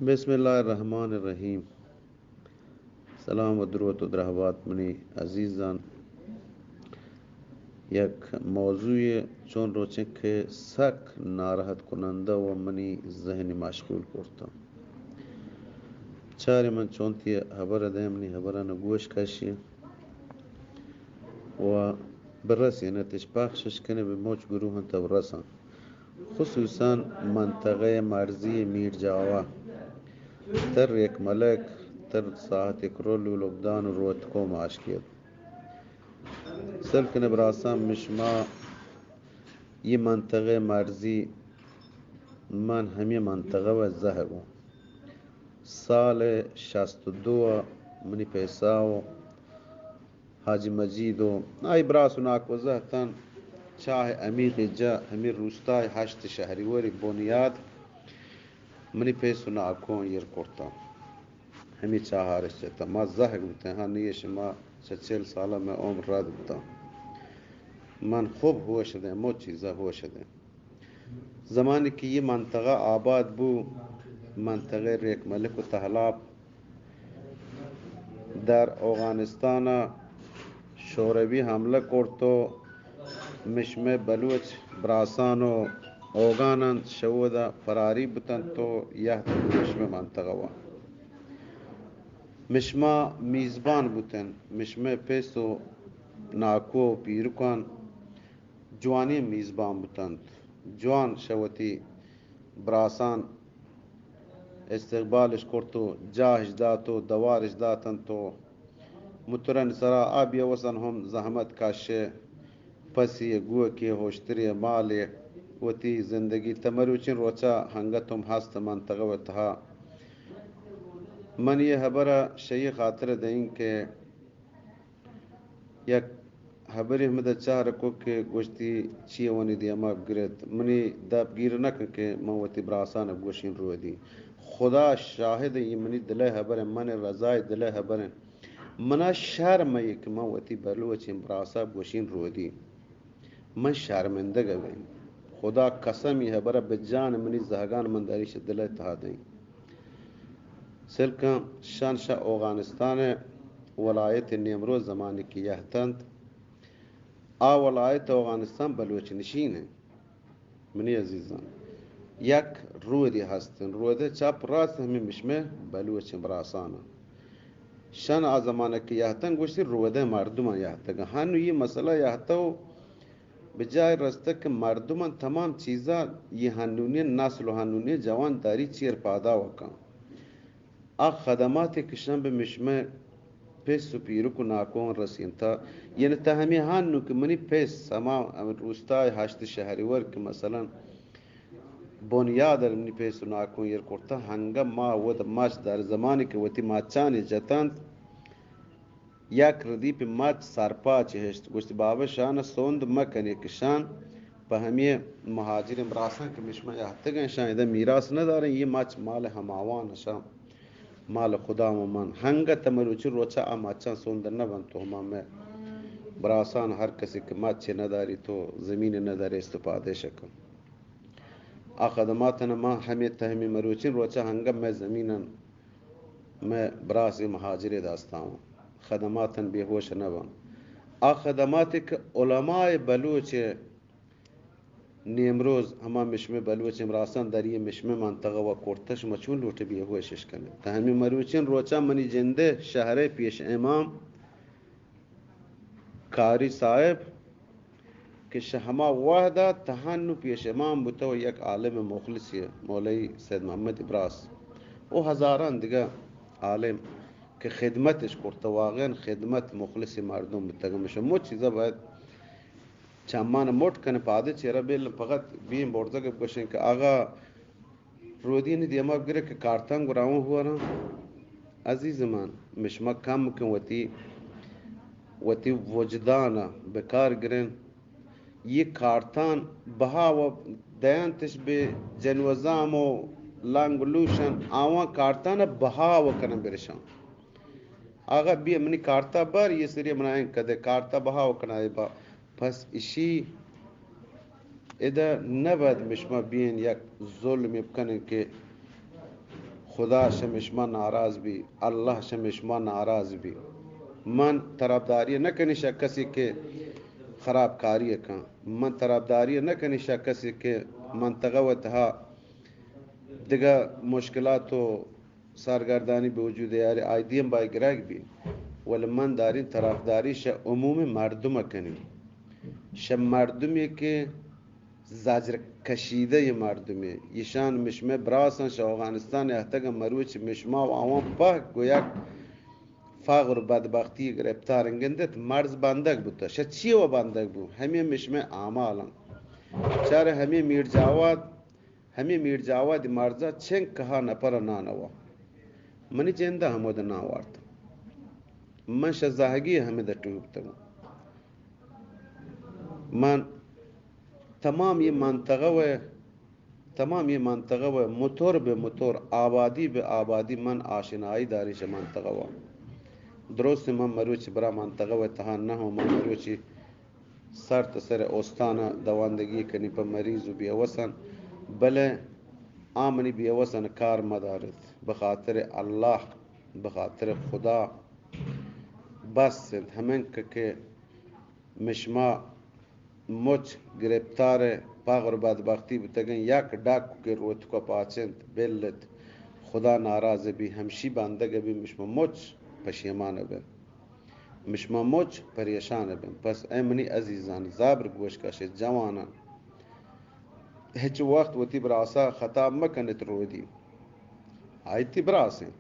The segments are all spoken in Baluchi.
بسم اللہ الرحمن الرحیم۔ سلام و دروت و درہبات منی عزیزان۔ یک موضوعے چون روچیں کہ سک ناراحت کنندہ و منی ذہن مشغول کرتاں۔ چارے من چونتی ہبر دیں، منی ہبران گوش کشی و برسینتش، پخشش کنے بہ موچ گروہاں تو رساں۔ خصوصاً منطقہ مرزی میر جاوا، تر ریک ملک، تر ساحت کرول و لبدان و روتکو ماشکیت۔ سلکن براساں مشما یہ منطقہ مرزی، من ہمی منطقہ و زہگوں۔ سال شست و دو منی پیسہ و حاجی مجید و آئی براس و ناکو زہتن چاہ عمیق جا ہمی روستای ہشت شہریوری بنیاد منی پیس و ناکو ایر کرتا۔ ہمی چاہارش جتا۔ ما زہگ بوتیں، ہاں نیش ما چہ چل سالہ میں عمر رد بوتا۔ من خوب ہوش دیں، مو چیزا ہوش دیں۔ زمانی کہ یہ منطقہ آباد بو، منطقہ ریک ملک و تہلاب در اوغانستان شوروی حملہ کرت و مشمے بلوچ براسان و اوغانان شودا فراری بوتنت و یہت مشمے منطقہ وا مشما میزبان بوتن۔ مشمے پیس و ناکو و پیرکان جوانیں میزبان بوتنت۔ جوان شہ وتی براسان استقبالش کرت و جاہش دات و دوارش داتنت و مترن سرا آ بیوسن ہم زحمت کشے، پسی گوکے، ہوشتری مالے، وتی زندگی تہ مروچین روچا ہنگت ہم ہست منطقہ و تہا۔ من یہ ہبرا شہ یہ خاطر دئیں کہ یک ہبرے ہمدا چار کو کہ گوشتی چی ونی دیما گرت۔ منی دپ گیر نکن کہ من وتی براسان گوشین رودی۔ خدا شاہد، یہ منی دلے ہبر، من رضای دلے ہبر۔ منا شرم یہ کہ من وتی بلوچیں براسا گوشین رودی۔ من شرمندگ بیں۔ خدا قسم، یہ ہبر بجان منی زہگان من دریش دلے تہا دیں۔ سلکاں شان شہ اوغانستان ولایت نیمروز زمانی کہ یہتنت، آ ولایت اوغانستان بلوچ نشین ہیں۔ منی عزیزان، یک رودی ہستن، رودے چپ راست ہمیں مشمے بلوچ براسان۔ شان آ زمانہ کہ یہتن گوشتی رودے مردمان یہتگا۔ ہنو یہ مسئلہ یہتو بجائے رستہ کہ مردمان تمام چیزا یہ ہنونی نسل و ہنونی جوان داری چیر پادا وکن۔ آ خدماتے کہ شان بہ مشمے پیس و پیرک و ناکوان رسینتا، یعنی تہ ہمیں ہنو کہ منی پیس ہما روستائے ہشت شہری ور کہ مثلاً بنیاد منی پیس و ناکوان ایر کرتا، ہنگا ما وت ماچ در زمانی کہ وتی ماچانی جتنت، یک ردی پہ مچ سرپا چہشت، گوشت، بابا شان سوند مکنے کہ شان پہ ہمے مہاجریں براساں کہ مشما یہتگیں، شان ادا میراث نداریں، یہ مچ مال ہماوان، شان مال خدا و من۔ ہنگت مروچی روچا آ مچاں سوند نہ بنت، تو ہما میں براسان ہر کسی کہ مچ نداری تو زمین نداری استفادہ شکن۔ آ خدماتن ما ہمے تہ ہمے مروچین روچا ہنگا میں زمینن میں براس مہاجرے داستاں خدماتن بے ہوش نہ باں۔ آ خدماتے کہ علماء بلوچ نیمروز ہما مشمے بلوچ امراسان در یہ مشمے منطقہ و کرتش، ما چون لوٹے بے ہوشش کنے۔ تہ ہمے مروچین روچا منی جندے شہرے پیش امام قاری صاحب کہ شہ ہما وہدا تہن و پیش امام بوتہ و یک عالم مخلصی مولوی سید محمد ابراس و ہزاران دگہ عالم کہ خدمتش کرتہ، واقعاً خدمت مخلص مردم بوتگ۔ ہمیشہ مچ چیزا باید چمان مٹ کن پادے چیرا بیل، فقط بیم برزگ بگوشن کہ آغا رودینی دیما بگرے کہ کارتان گراؤں ہواراں۔ عزیز من، مشما کم کن وتی، وتی وجدان بکار گرن۔ یہ کارتان بہا و دیانتش بہ جنوزام و لانگ لوشن، آوان کارتان بہا و کنن برشان۔ آغا بیا منی کارتا بر، یہ سری منا این کدے کارتا بہا و کنائے با۔ پس اشی ادا نباید مشما بین یک ظلم بکنن کہ خدا شہ مشما ناراض بی، اللہ شہ مشما ناراض بی۔ من طرفداری نہ کنی شہ کسی کہ خراب کاری کن۔ من طرفداری نہ کنی شہ کسی کہ منطقہ و تہا دگہ مشکلات و سرگردانی بہ وجود یاری، آئی دیم بای گرگ بی۔ ولے من دارین طرفداری شہ عموم مردم کنی، شہ مردمی کہ زجر کشیدہ یہ مردمی، ایشان مشمے براسن شہ افغانستان احتگ مروچ مشما و آوان پہ گویک فقر و بدبختی گرفتار گندت۔ مرز بندگ بوتا، شہ چی و بندگ بو؟ ہمیں مشمے اعمالن۔ چار ہمیں میر جاواد ہمے میر جاواد مرزا چنکہا نپر نانوا۔ منی جندا ہمود ناوارت۔ من شہ زہگی ہمدا ٹوبتگوں۔ من تمام یہ منطقہ و، تمام یہ منطقہ و متور بہ متور، آبادی بہ آبادی من آشنائی داری شہ منطقہ و۔ درست من مروچی برا منطقہ و تہا نہ ہوں، من مروچی سر تا سر استان دواندگی کنی پہ مریض و بیوسان، بلے آ منی بیوسان کار مدارت۔ بخاطر اللہ، بخاطر خدا بس انت۔ ہمنکہ کہ مشما مچ گرفتار پاغر بدبختی بتگن، یک ڈاک کہ روتکو پاچنت، بلت، خدا ناراض بی، ہمشی بندگ بی، مشما مچ پشیمان بن۔ مشما مچ پریشان بن۔ پس اے منی عزیزان، زابر گوش کشے، جوانان، ہچ وقت وتی براسا خطاب مکنت رودی۔ آئی تی براسیں۔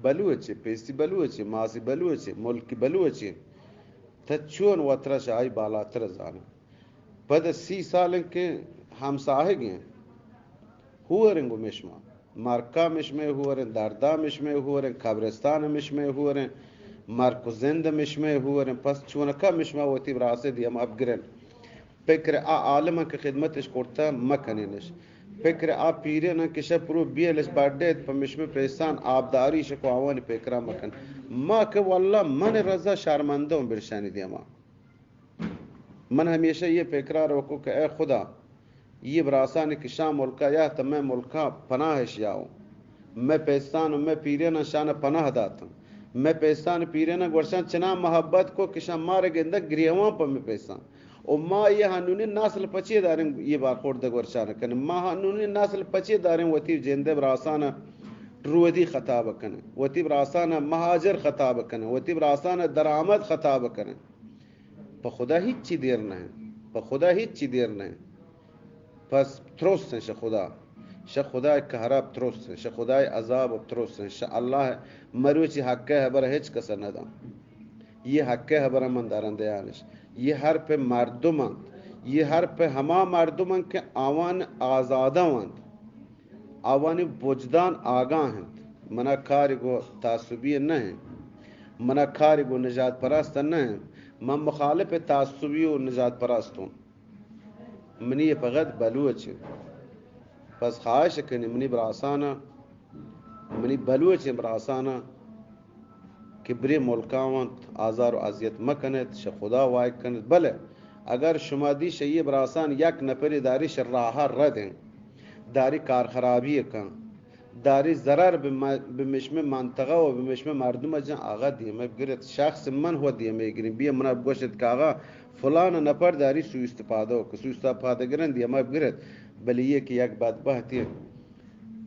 بلوچے، پیسی بلوچے، ماسی بلوچے، ملکی بلوچے۔ تہ چون وترا شہ آئی بالاتر زانے؟ پد سی سال انت کہ ہمساہگ انت۔ ہورن گو مشما۔ مرکا مشمے ہورن، دردا مشمے ہورن، قبرستان مشمے ہورن، مرک و زند مشمے ہورن۔ پس چونکا مشما وتی براسے دیما بگرن؟ پکر آ عالماں کہ خدمتش کرتا مکنینش۔ پکر آ پیریناں کہ شہ پرو بیلش بڈیت پہ مشمے پیسان آبداری شکو آوانی پکرا مکن۔ ما کہ واللہ من رضا شرمندہ ہوں برشانی دیما۔ من ہمیشہ یہ پکرا روکو کہ اے خدا، یہ براسانی کہ شام ملکا یا تہ مئے ملکا پناہش یاو۔ مئے پیسان و مئے پیریناں شان پناہ داتن۔ مئے پیسان پیریناں گورشان چنا محبت کو کہ شان مار گندہ گریوان پہ مئے پیسان۔ و ما یہ ہنونی نسل پچے داریں یہ برخورد گورشان کن۔ ما ہنونی نسل پچے داریں وتی جندے براسان رودی خطاب کن، وتی براسان مہاجر خطاب کن، وتی براسان درآمد خطاب کن۔ پہ خدا ہچی دیر نہ انت۔ پہ خدا ہچی دیر نہ انت۔ پس ترس انت شہ خدا۔ شہ خدای قہرا ترس انت۔ شہ خدای عذاب ترس انت۔ شہ اللہ مروچی حق ہبر ہچ کس نہ داں۔ یہ حق ہبر من دارن دیانش۔ یہ ہر پہ مردم انت۔ یہ ہر پہ ہما مردم انت کہ آوان آزادہ انت۔ آوانی وجدان آگاہ انت۔ منا کاری گو تعصبی نہ انت۔ منا کاری گو نژاد پرست نہ انت۔ من مخالف تعصبی و نژاد پرست ہوں۔ منی یہ فقط بلوچ انت۔ پس خواہش کنی منی براسانا، منی بلوچ براسانا کہ برے ملکاں انت، آزار و اذیت مکنت، شہ خدا وائک کنت۔ بلے اگر شما دی شہ یہ براسان یک نفری داری شہ راہ رد انت، داری کار خرابی کن، داری ضرر بہ م-، بہ مشم منطقہ و بہ مشم مردم جن، آغا دیمہ بگرت۔ شخص من ہو دیمہ گرین، بیا منا بگوشت کہ آغا فلان نفر داری سوء استفادہ و سوء استفادہ گرن دیمہ بگرت۔ بلے یہ کہ یک بدبہتی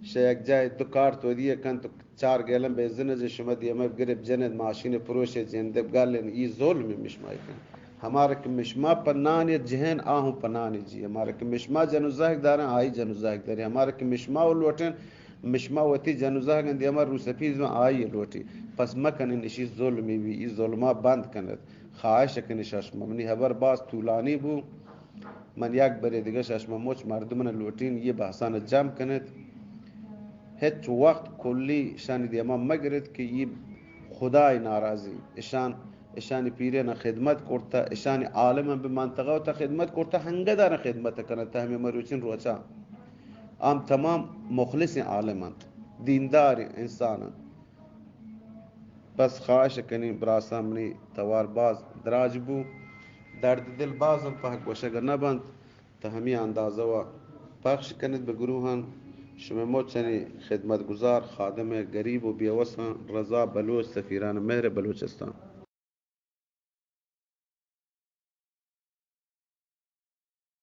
شہ یک جای دو کارت ودی کن تو چار گیلن بنزین جن شما دیمہ گرب جنت، ماشین پروش جندب گلن، ای ظلم مشمای کن۔ ہمارا کہ مشما پہ نانی جہن، آہوں پہ نانی جی۔ ہمارا کہ مشما جن و زہگ دارن، آئی جن و زہگ داری۔ ہمارا کہ مشما و لوٹن، مشما وتی جن و زہگن دیما روسپیز و آئی لوٹی۔ پس مکنن اشی ظلمی بی، ای ظلما بند کنت۔ خواہش کنی شش منی ہبر باز طولانی بو۔ من یک برے دگہ شش مہ مچ مردمن لوٹین یہ بحثان جم کنت۔ ہچ وقت کلی شانی دیما مگرت کہ یہ خدای ناراضی۔ اشان، اشانی پیرین خدمت کرتا، اشانی عالم بہ منطقہ و تا خدمت کرتا، ہنگدار خدمت کنت تا ہمیں مروچین روچا۔ آم تمام مخلص عالم انت، دیندار انسان انت۔ پس خواہش کنی براساں، منی توار باز دراج بو، درد دل بازم پہ گوشگ نہ بنت، تہ ہمی اندازہ و پخش کنت بہ گروہان۔ شمئے مچانی خدمتگزار، خادم گریب و بیوساں، رضا بلوچ، سفیران مہر بلوچستان۔